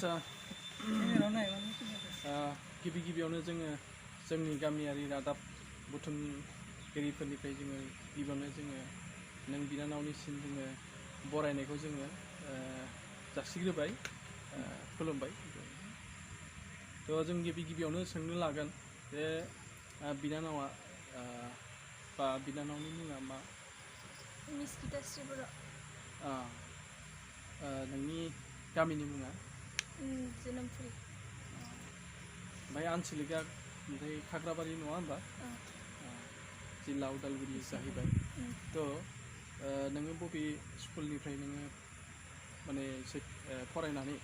आच्छा गिबियावनो जोङो जोंनि गामियारि रादाब बुथुमगिरिफोरनिफ्राय जोङो गिबियावनो जोङो नों बिनानावनिसिम जोङो बरायनायखौ जोङो जासिग्रोबाय खुलुमबाय। थ' जों गिबियावनो सोंनो लागोन जे बिनानावा बा बिनानावनि मुङा मा? मिस्किता श्रीबर'। नोंनि गामिनि मुङा? जोनोमफुरि। ओमफ्राय आनसलिकआ ओमफ्राय खाग्राबारि नङा होमबा? जिल्ला उदालगुरि जाहैबाय। थ' नोङो बबे स्कुलनिफ्राय नोङो माने फरायनानै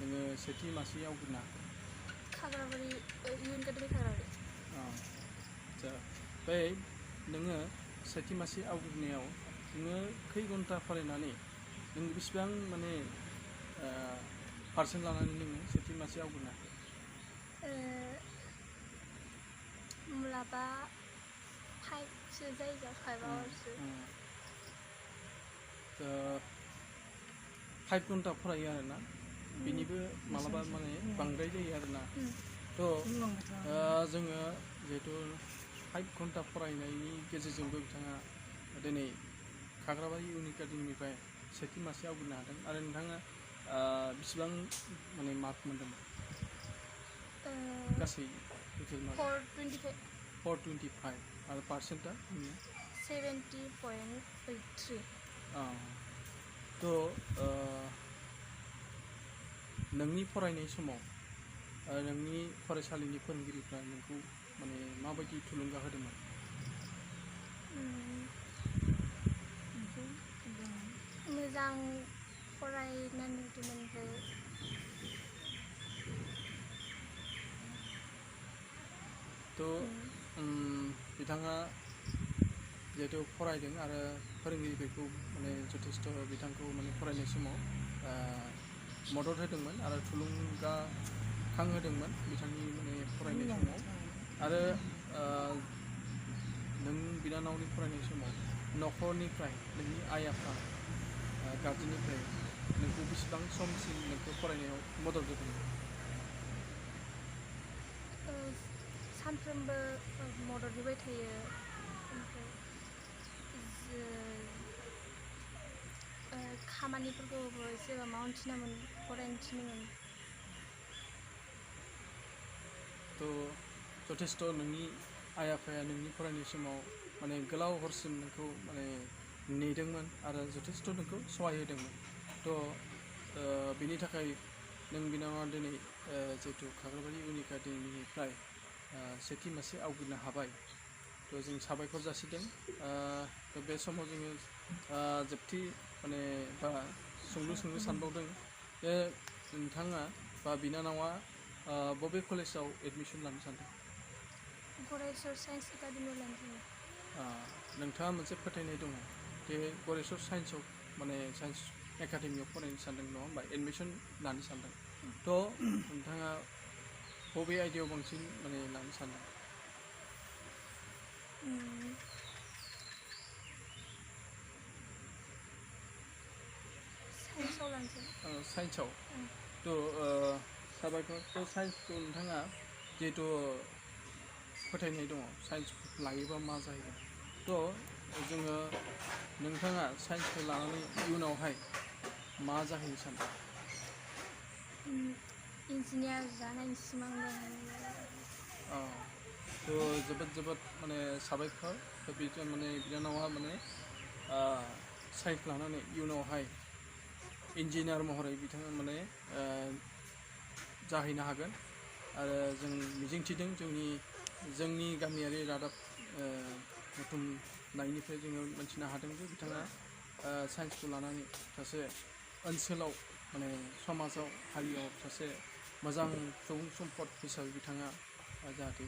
नोङो सेथि मासि आवग्रिनो हाखो? खाग्राबारि इउ एन एकाडेमि खाग्राबारि। आच्छा बै नोङो सेथि मासि आवग्रिनायाव नोङो खै घन्टा फरायनानै नों बेसिबां माने पारसेन्ट लानानै नोङो सेथि मासि आवग्रिनो हाखो? मुलाबा 5सो जायो 5 आवार्ससो। 5 घन्टा फरायो आरोना? बेनिबो मालाबा माने बांद्राय जायो आरोना। थ' जोङो जिहेथु 5 घन्टा फरायनायनि गेजेरजोंबो बिथाङा दिनै खाग्राबारि इउ एन एकाडेमिनिफ्राय सेथि मासि आवग्रिनो हादों आरो नोंथाङा बेसिबां माने मार्क मोन्दोंमोन? गासै टटेल मार्क 425 आरो पारसेन्टआ नोंनिया 70.83। थ' नोंनि फरायनाय समाव नोंनि फरायसालिनि फोरोंगिरिफ्रा नोंखौ माने माबायदि थुलुंगा होदोंमोन? मोजां फरायनानै होदोंमोन ओमफ्राय थ' बिथाङा जिहेथु फरायदों आरो फोरोंगिरिफोरखौ माने जथेस्थ' बिथांखौ माने फरायनाय समाव मदद होदोंमोन आरो थुलुंगाखांहोदोंमोन बिथांनि माने फरायनाय समाव आरो नों बिनानावनि फरायनाय समाव न'खरनिफ्राय नोंनि आइ आफा गारजेननिफ्राय नोंखौ बेसिबां समसिम नोंखौ फरायनायाव मदद होदोंमोन? सानफ्रोमबो मदद होबाय थायो ओमफ्राय खामानिफोरखौबो एसेबा मावनो थिनामोन फरायनो थिनोमोन। थ' जथेस्थ' नोंनि आइ आफाया नोंनि फरायनाय समाव माने गोलाव हरसिम नोंखौ माने नेदोंमोन आरो जथेस्थ' नोंखौ सहाय होदोंमोन। थ' बेनि थाखाय नों बिनानावा दिनै जिहेथु खाग्राबारि इउ एन एकाडेमिनिफ्राय सेथि मासि आवग्रिनो हाबाय। थ' जों साबायखर जासिदों। थ' बे समाव जोङो जोबथि माने बा सोंलु सोंनो सानबावदों जे नोंथाङा बा बिनानावा बबे कलेजाव एडमिसन लानो सानदों? गरेस्वर साइन्स एकाडेमियाव लानो सानदों। नोंथाङा मोनसे फोथायनाय दङ जे गरेस्वर साइन्सआव माने साइन्स एकाडेमियाव फरायनो सानदों नङा होमबा एडमिसन लानो सानदों। थ' नोंथाङा बबे आयदायाव बांसिन माने लानो सानदों? साइन्सआव लानो सानदों। साइन्सआव थ' साबायखर थ' साइन्सखौ नोंथाङा जिहेथु फोथायनाय दङ साइन्स लायोबा मा जाहैगोन थ' जोङो नोंथाङा साइन्सखौ लानानै इयुनावहाय मा जाहैनो सानदों? इन्जिनियार जानायनि सिमां दं। थ' जोबोद माने साबायखर बिदि माने बिनानावा माने साइन्स लानानै इयुनावहाय इन्जिनियार महरै बिथाङा माने जाहैनो हागोन आरो जों मिजिंथिदों जोंनि गामियारि रादाब बुथुमनायनिफ्राय जोङो मोनथिनो हादों जे बिथाङा साइन्सखौ लानानै सासे ओनसोलाव माने समाजाव हारियाव सासे मोजां सुबुं सम्पद हिसाबै बिथाङा जाहाथे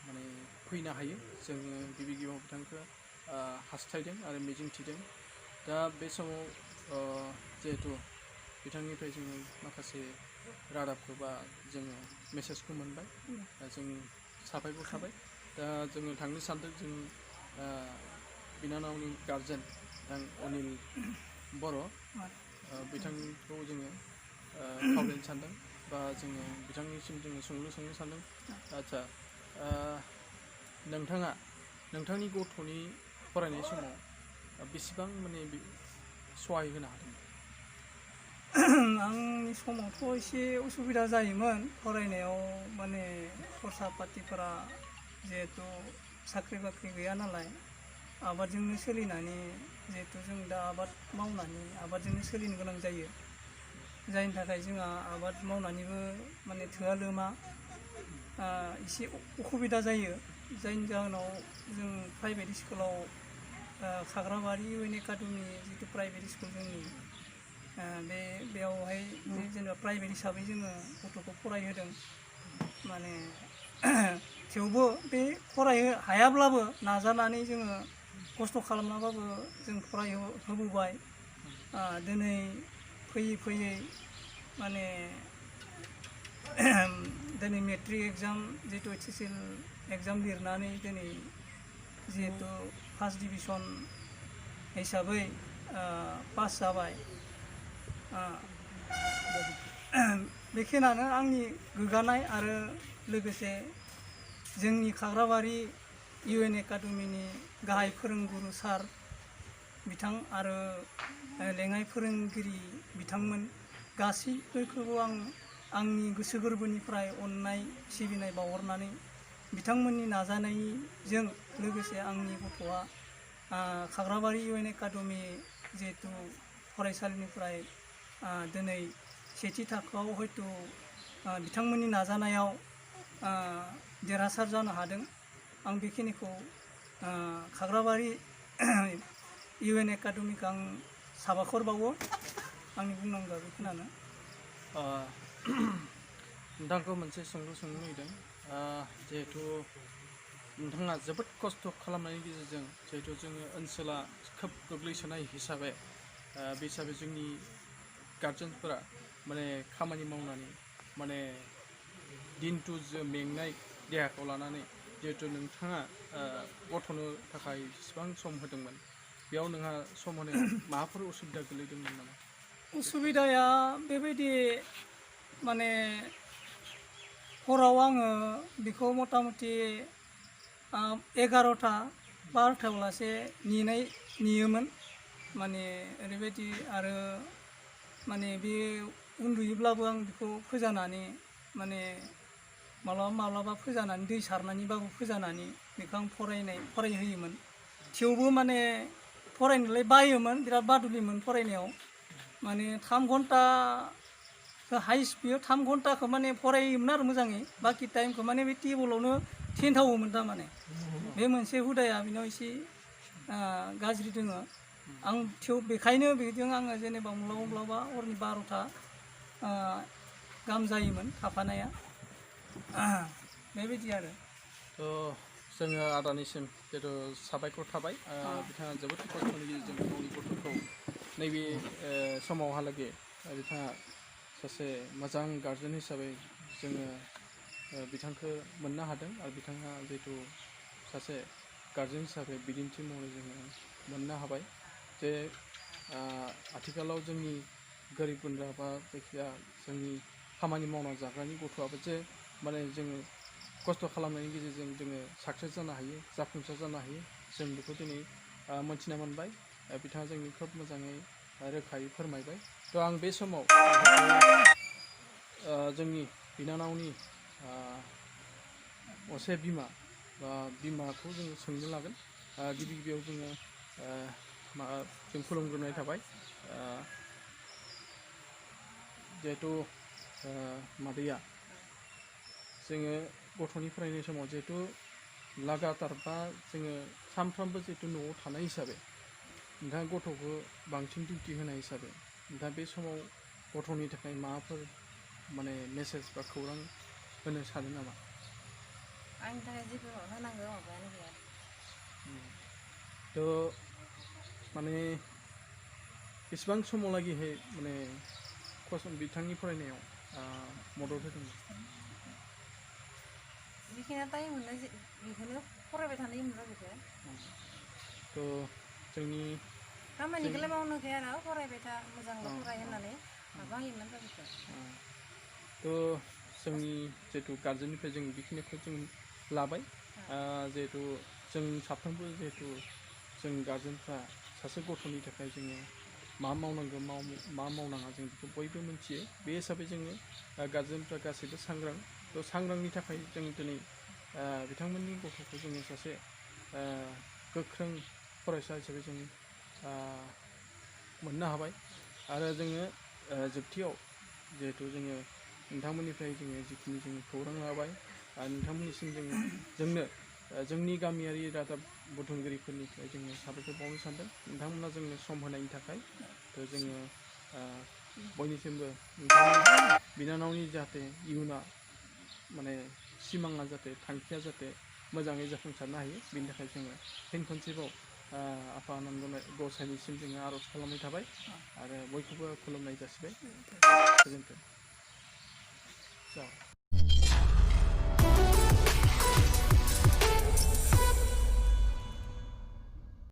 माने फैनो हायो जोङो गिबियाव बिथांखौ हास्थायदों आरो मिजिंथिदों। दा बे समाव जिहेथु बिथांनिफ्राय जोङो माखासे रादाबखौ बा जोङो मेसेजखौ मोनबाय जों साबायखर थाबाय। दा जोङो थांनो सानदों जों बिनानावनि गारजेन बिथां अनिल बर' बिथांखौ जोङो खावलायनो सानदों बा जोङो बिथांनिसिम जोङो सोंलु सोंनो सानदों। आदसा नोंथाङा नोंथांनि गथ'नि फरायनाय समाव बेसेबां माने सहाय होनो हादोंमोन? आंनि समावथ' एसे उसुबिदा जायोमोन फरायनायाव माने खरसा पातिफोरा जिहेथु साख्रि बाख्रि गैया नालाय आबादजोंनो सोलिनानै जिहेथु जों दा आबाद मावनानै आबादजोंनो सोलिनो गोनां जायो जायनि थाखाय जोंहा आबाद मावनानैबो माने थोआ लोमा एसे उसुबिदा जायो जायनि जाहोनाव जों प्राइभेट स्कुलाव खाग्राबारि इउएन एकाडेमि जितु प्राइभेट स्कुल जोंनि बेयावहाय जेनेबा प्राइभेट हिसाबै जोङो गथ'खौ फरायहोदों माने थेवबो बे हायाब्लाबो नाजानानै जोङो खस्थ' खालामनाबाबो जों फरायहोबोबाय दिनै फैयै फैयै माने दिनै मेट्रिक एग्जाम जितु HSL एग्जाम लिरनानै दिनै जिहेतु फार्स्ट डिभिजन हिसाबै पास जाबाय बेखिनियानो आंनि गोग्गानाय आरो लोगोसे जोंनि खाग्राबारि इउएन एकाडेमिनि गाहाय फोरोंगुरु सार बिथां आरो लेङाइ फोरोंगिरि बिथांमोन गासैबोखौबो आं आंनि गोसो गोरबोनिफ्राय अननाय सिबिनाय बावहरनानै बिथांमोननि नाजानायजों लोगोसे आंनि गथ'आ खाग्राबारि इउएन एकाडेमि जिहेतु फरायसालिनिफ्राय दिनै सेथि थाखोआव हयथ' बिथांमोननि नाजानायाव देरहासार जानो हादों। आं बेखिनिखौ खाग्राबारि इउएन एकाडेमिखौ आं साबायखर बावो। आंनि बुंनांगौआ बेखिनियानो। नोंथांखौ मोनसे सोंलु सोंनो लुबैदों जिहेथु नोंथाङा जोबोद खस्थ' खालामनायनि गेजेरजों जिहेथु जोङो ओनसोला खोब गोग्लैसोनाय हिसाबै बे हिसाबै जोंनि गार्जेनफोरा माने खामानि मावनानै माने दिनथु मेंनाय देहाखौ लानानै जिहेथु नोंथाङा गथ'नो थाखाय जेसेबां सम होदोंमोन बेयाव नोंहा सम होनायाव माबाफोर उसुबिदा गोलैदोंमोन नामा? उसुबिदाया बेबायदि माने हराव आङो बेखौ मथा मथि 11टा 12टायाव लासे नेयोमोन माने ओरैबायदि आरो माने बे उन्दुयोब्लाबो आं बेखौ फोजानानै माने माब्लाबा फोजानानै दै सारनानैबाबो फोजानानै बेखौ आं फरायहोयोमोन। थेवबो माने फरायनोलाय बायोमोन, बिराद बादुलिमोन फरायनायाव। माने 3 घन्टा हाइस्ट बेयो 3 घन्टाखौ माने फरायोमोन आरो मोजाङै। बाखि टाइमखौ माने बे टेबोलावनो थेनथावोमोन थारमाने। बे मोनसे हुदाया बेनाव एसे गाज्रि दङ। आं बेखायनो बेजों आङो जेनेबा माब्लाबा हरनि 12टा गाहाम जायोमोन थाफानाया। बेबायदि आरो। जोङो आदानिसिम जिहेतु साबायखर थाबाय। बिथाङा जोबोद खस्थ'नि गेजेरजों गावनि गथ'खौ नैबे समावहालागै बिथाङा सासे मोजां गार्जेन हिसाबै जोङो बिथांखौ मोननो हादों आरो बिथाङा जिहेतु सासे गार्जेन हिसाबै बिदिन्थि महरै जोङो मोननो हाबाय जे आथिखालाव जोंनि गोरिब गुन्द्रा बा जायखिया जोंनि खामानि मावना जाग्रानि गथ'आबो जे माने जोङो खस्थ' खालामनायनि गेजेरजों जोङो साक्सेस जानो हायो, जाफुंसार जानो हायो, जों बेखौ दिनै मोनथिनो मोनबाय। बिथाङा जोंनि खोब मोजाङै रोखायै फोरमायबाय। थ' आं बे समाव जोंनि बिनानावनि असे बिमा बा बिमाखौ जोङो सोंनो लागोन। गिबि गिबियाव जोङो जों खुलुमग्रोनाय थाबाय। जिहेतु मादैया जोङो गथ'नि फरायनाय समाव जिहेतु लागातार बा जोङो सानफ्रामबो जिहेतु न'आव थानाय हिसाबै नोंथाङा गथ'खौ बांसिन डिउटि होनाय हिसाबै नोंथाङा बे समाव गथ'नि थाखाय माबाफोर माने मेसेज बा खौरां होनो सानो नामा? आंनि थाखाय जेबो होनांगौ माबायानो गैया। थ' माने बेसेबां समावलागिहाय माने बिथांनि फरायनायाव मदद होदोंमोन? जिखिनि टाइम मोनो बेखौनो फरायबाय थानो होयोमोन आरो बेखौ। थ' जोंनि खामानिखौलाय मावनो होखाया आरो फरायबाय था मोजांल' फराय होननानै। Abang yang mana betul? थ' जोंनि जिहेतु गार्जेननिफ्राय जों बेखिनिखौ जों लाबाय जिहेतु जों साफ्रोमबो जिहेतु जों गार्जेनफ्रा सासे गथ'नि थाखाय जोङो मा मावनांगौ मा मावनाङा जों बेखौ बयबो मिथियो बे हिसाबै जोङो गार्जेनफ्रा गासैबो सांग्रां थ' सांग्रांनि थाखाय जों दिनै बिथांमोननि गथ'खौ जोङो सासे गोख्रों फरायसा हिसाबै जों मोननो हाबाय आरो जोङो जोबथियाव जिहेतु जोङो नोंथांमोननिफ्राय जोङो जिखिनि जोङो खौरां लाबाय नोंथांमोननिसिम जोंनो जोंनि गामियारि रादाब बुथुमगिरिफोरनिफ्राय जोङो साबायखर बावनो सानदों नोंथांमोना जोंनो सम होनायनि थाखाय थ' जोङो बयनिसिमबो नोंथांनि बिनानावनि जाहाथे इयुना माने सिमाङा जाहाथे थांखिया जाहाथे मोजाङै जाफुंसारनो हायो बेनि थाखाय जोङो फिन खनसेबाव आफा आनान गसाइनिसिम जोङो आर'ज खालामनाय थाबाय आरो बयखौबो खुलुमनाय जासिबाय गोजोन्थों।